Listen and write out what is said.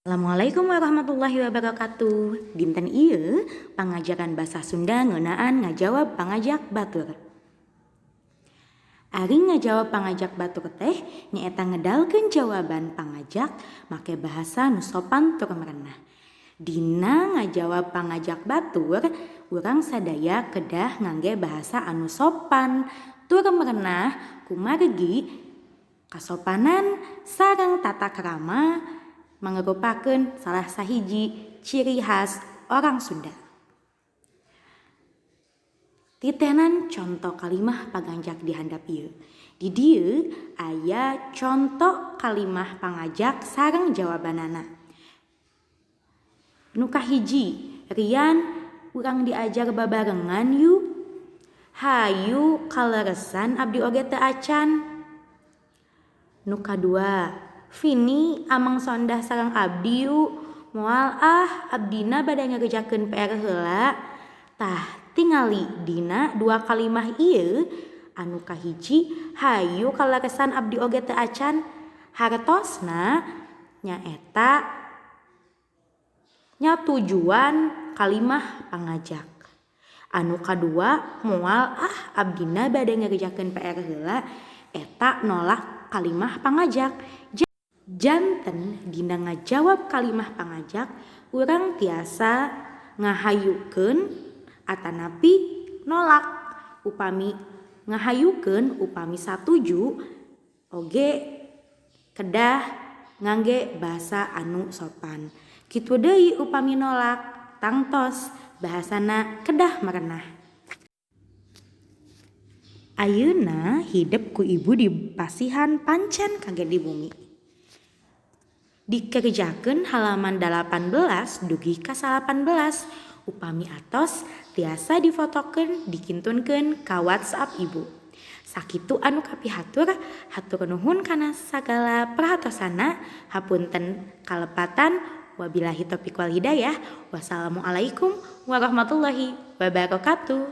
Assalamualaikum warahmatullahi wabarakatuh. Dinten ieu pangajaran basa Sunda ngeunaan ngajawab pangajak batur. Ari ngajawab pangajak batur teh nyaeta ngedalkeun jawaban pangajak make bahasa nu sopan tur merenah. Dina ngajawab pangajak batur, urang sadaya kedah ngangge bahasa anu sopan tur merenah kumargi kasopanan sareng tata krama mangrupakeun salah sahiji ciri khas orang Sunda. Titenan conto kalimah paganjak di handap ieu. Di dieu aya conto kalimah pangajak sareng jawabanana. Nu kahiji, Rian, urang diajar babarengan yu. Hayu, kaleresan abdi oge teu acan. Nu kadua, Vini, ameng sondah sareng abdi yu. Moal ah, abdina bade ngarjakeun PR heula. Tah, tingali dina dua kalimah ieu, anu kahiji, hayu kaleresan abdi oge teu acan, hartosna nyaeta nyatujuan kalimah pangajak. Anu kadua, moal ah, abdina bade ngarjakeun PR heula, eta nolak kalimah pangajak. Janten dina ngajawab kalimah pangajak urang tiasa ngahayukeun atanapi nolak. Upami ngahayukeun, upami satuju oge kedah ngangge bahasa anu sopan. Kitu deui upami nolak, tangtos bahasana kedah merenah. Ayeuna hidep ku ibu dipasihan pancen kangge di bumi. Dikerjakeun halaman 18 dugi ka 19. Upami atos tiasa difotokeun dikintunkeun ka WhatsApp Ibu. Sakitu anu kapihatur, hatur nuhun kana sagala perhatosana, hapunten kalepatan, wabillahi taufiq wal hidayah, wassalamualaikum warahmatullahi wabarakatuh.